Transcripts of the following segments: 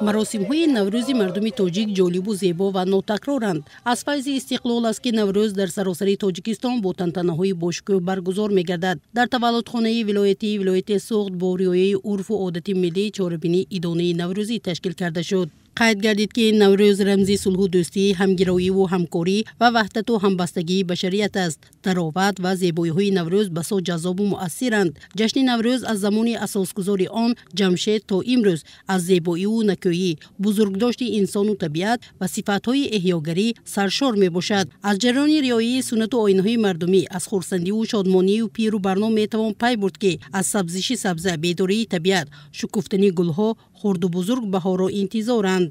Маросимҳои Наврӯзи мардуми тоҷик ҷолибу зебо ва нотакроранд. Аз файзи истиқлол аст, ки Наврӯз дар саросари Тоҷикистон бо тантанаҳои бошукӯҳ баргузор мегардад. Дар таваллудхонаи вилоятии вилояти Суғд бо риояи урфу одати миллӣ чорабинии идонаи наврӯзӣ ташкил карда шуд. Қайд гардид, ки Наврӯз рамзи сулҳу дӯстӣ, ҳамгироиву ҳамкорӣ ва ваҳдату ҳамбастагии башарият аст. Тароват ва зебоиҳои Наврӯз басо ҷаззобу муассиранд. Ҷашни Наврӯз аз замони асосгузори он Ҷамшед то имрӯз аз зебоиву накӯӣ, бузургдошти инсону табиат ва сифатҳои эҳёгарӣ саршор мебошад. Аз ҷараёни риояи суннату оинҳои мардумӣ, аз хурсандиву шодмонию пиру барно метавон пай бурд, ки аз сабзиши сабза, бедории табиат, шукуфтани гулҳо хурду бузург баҳорро интизоранд.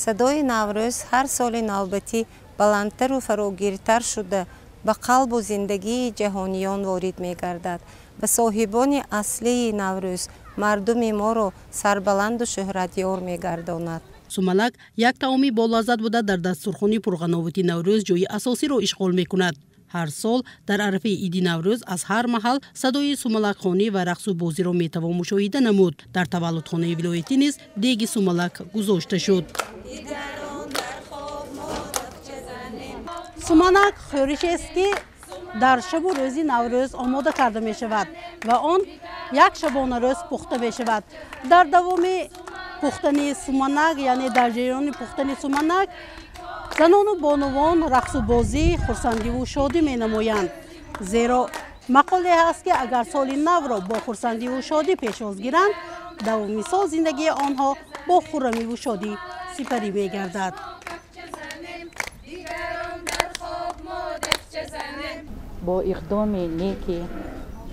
Садои Наврӯз ҳар соли навбатӣ баландтару фарогиртар шуда, ба қалбу зиндагии ҷаҳониён ворид мегардад ва соҳибони аслии Наврӯз, мардуми моро сарбаланду шӯҳратёр мегардонад. Сумалак як таоми болаззат буда, дар дастурхони пурғановати Наврӯз ҷои асосиро ишғол мекунад. Ҳар сол дар арафаи иди Наврӯз аз ҳар маҳал садои сумалакхонӣ ва рақсу бозиро метавон мушоҳида намуд. Дар таваллудхонаи вилоятӣ низ деги сумалак гузошта шуд. Суманак хӯришест, ки дар шабу рӯзи Наврӯз омода карда мешавад ва он як шабонарӯз пухта мешавад. Дар давоми пухтани суманак, яъне дар ҷараёни пухтани суманак, занону бонувон рақсу бозӣ, хурсандиву шодӣ менамоянд. Зеро мақоле ҳаст, ки агар соли навро бо хурсандиву шодӣ пешвоз гиранд, давоми сол зиндагии онҳо бо хуррамиву шодӣ сипарӣ мегардад. Бо иқдоми неки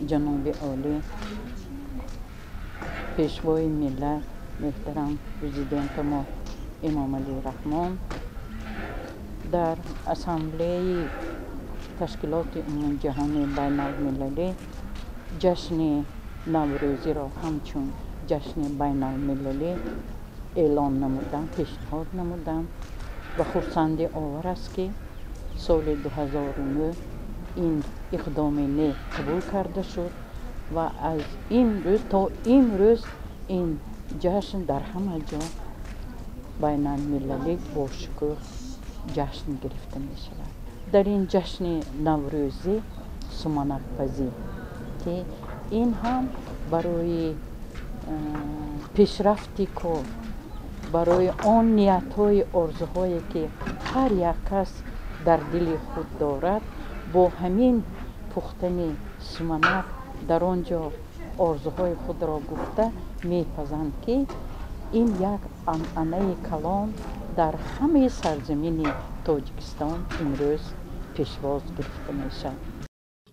ҷаноби олӣ, Пешвои миллат, муҳтарам президенти мо Эмомалӣ Раҳмон, дар Ассамблеяи Ташкилоти Умумиҷаҳонии Байналмилалӣ ҷашни Наврӯзиро ҳамчун ҷашни байналмилалӣ эълон намуданд, пешниҳод намуданд ва хурсандиовар аст, ки соли 2009 ин иқдоми нек қабул карда шуд ва аз ин рӯз то имрӯз ин ҷашн дар ҳама ҷо байналмилалӣ бошукӯҳ ҷашн гирифта мешавад. Дар ин ҷашни наврӯзӣ суманакпазӣ, ки ин ҳам барои пешрафти кор, барои он ниятҳои орзуҳое, ки ҳар як кас дар дили худ дорад, бо ҳамин пухтани суманак дар он ҷо орзуҳои худро гуфта мепазанд, ки ин як анъанаи калон дар ҳамаи сарзамини Тоҷикистон имрӯз пешвоз гирифта мешавад.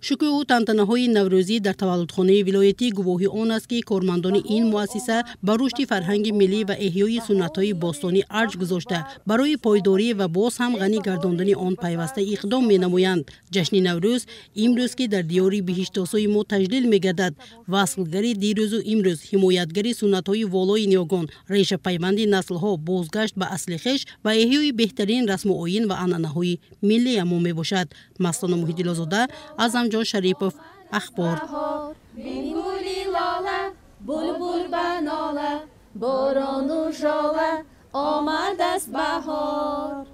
Шукӯҳу тантанаҳои наврӯзӣ дар таваллудхонаи вилоятӣ гувоҳи он аст, ки кормандони ин муассиса ба рушди фарҳанги миллӣ ва эҳёи суннатҳои бостонӣ арҷ гузошта, барои пойдорӣ ва боз ҳам ғанӣ гардондани он пайваста иқдом менамоянд. Ҷашни Наврӯз имрӯз, ки дар диёри биҳиштосои мо таҷлил мегардад, васлгари дирӯзу имрӯз, ҳимоятгари суннатҳои волои ниёгон, решапайванди наслҳо, бозгашт ба асли хеш ва эҳёи беҳтарин расму оин ва анъанаҳои миллиямо мебошад. Мастона Муҳиддилозода, Аъзамҷон Шарипов, Ахбор. Булбул ба нола, борону жола, омадаст баҳор.